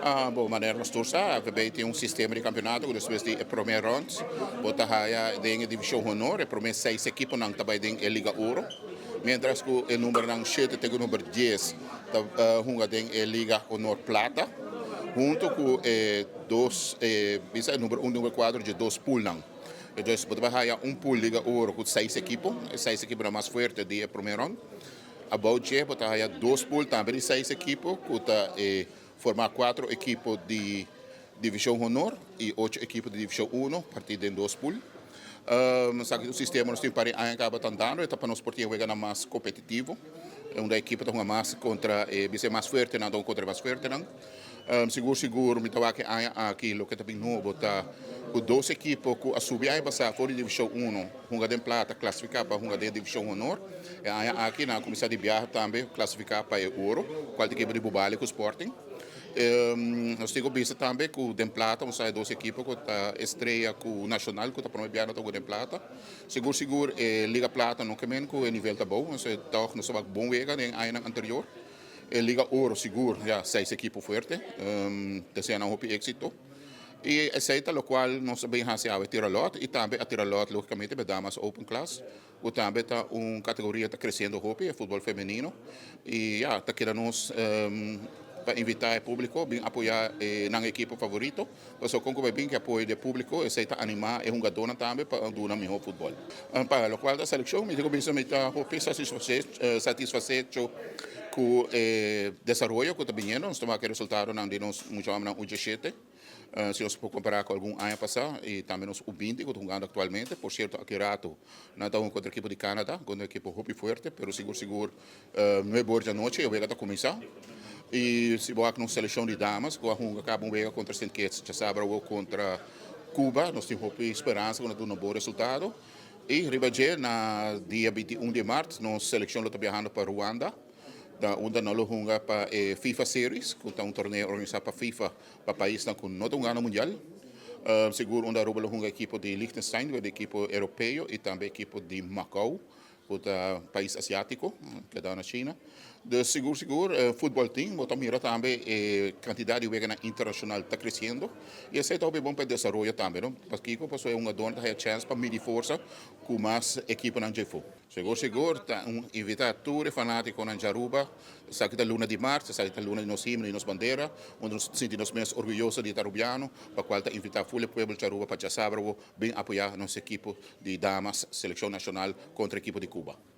Bon, manera nos tur sa, AVB tin un sistema di campeonato cu despues di e prome rond bo ta haya den e division honor, e prome seis ekiponan ta bay den e Liga Oro, mientras cu e numbernan shete te cu number dies ta hunga den e Liga Honor Plata, hunto cu e dos, e bisa e number un y number cuatro dje dos poolnan. Entonces bo ta bay haya un pool Liga Oro cu seis ekipo, e seis ekiponan mas fuerte di e prome rond. Abou dje bo ta haya dos pool tambe di seis ekipo ku ta e forma kuatro ekipo di Divishon Honor i ocho ekipo di Divishon Uno partí den dos pool. Esaki ta un sistema nos tin un par di aña kaba ta andando, e ta pa nos por tin e weganan mas kompetitivo, unda ekipo ta hunga mas kontra e bisa e mas fuertenan ta hunga kontra e mas fuertenan. Sigur sigur mi ta wak e aña aki loke ta bin nobo ta ku dos ekipo ku a subi aña pasá for di divishon uno hunga den plata klasifiká pa hunga den divishon honor. E aña aki nan a kuminsá di biaha tambe klasifiká pa e oro kual ta ekipo di Bubali ku Sporting. Nos tin ku bisa tambe ku den plata nos a dos ekipo ku ta Estrella ku Nacional ku ta prome biaha nan ta hunga den plata. Sigur sigur e liga plata no ke men ku e nivel ta abou, tòg nos a wak bon wega den añanan anterior. E Liga Oro sigur ya seis ekipo fuerte, desea nan hopi éxito. I esei ta lokual nos a bin hasi awe tira lòt i tambe a tira lòt lógikamente pa e damas open class ku tambe ta un kategoria ta kresiendo hopi e futbòl femenino i ya ta keda nos pa invitá e públiko bin apoyá e nan ekipo favorito pasobra kon ku bai bin ku e apoyo di e públiko esei ta animá e hungadónan tambe pa duna mihó futbòl. Pa lokual ta selekshon mi tin ku bisa mi ta hopi satisfasecho ku e desaroyo ku ta biniendo. Nos ta wak e resultadonan di nos mucha hòmbernan U diesshete si nos por kompará ku algun aña pasá i tambe nos U binti ku ta hungando aktualmente. Por sierto aki rato nan ta hunga kontra ekipo di Canada, kontra un ekipo hopi fuerte pero sigur sigur nuebe or di anochi e wega ta kuminsá. I si bo wak nos selekshon di damas ku a hunga kaba un wega kontra Sint Kitts djasabra awor kontra Cuba, nos tin hopi speransa ku nos duna bon resultado. I riba dje na dia 21 di mart nos selekshon lo ta biahando pa Ruanda, ta unda nos lo hunga pa e FIFA Series, ku ta un torneo organisá pa FIFA pa paisnan ku no ta hungando mundial. Sigur unda Aruba lo hunga ekipo di Liechtenstein, di ekipo europeo i tambe ekipo di Macau. Ku ta pais asiátiko, keda na China. Dus sigur sigur futbòl tin, bo ta mira tambe e kantidat di weganan internashonal ta kresiendo i esei ta hopi bon pa e desaroyo tambe no. Pakiko? Pasobra e hungadónan ta haya chèns pa midi forsa ku mas ekiponan djefo. Sigur sigur ta un invitá tur e fanátikonan djaruba, esaki ta luna di mars, esaki ta luna di nos himno i nos bandera, unda nos ta sinti nos mes orguyoso di ta Arubiano, pa kual ta invitá ful e pueblo djaruba pa djasabra bo bin apoyá nos ekipo di damas seleccion nacional contra equipo di Cuba.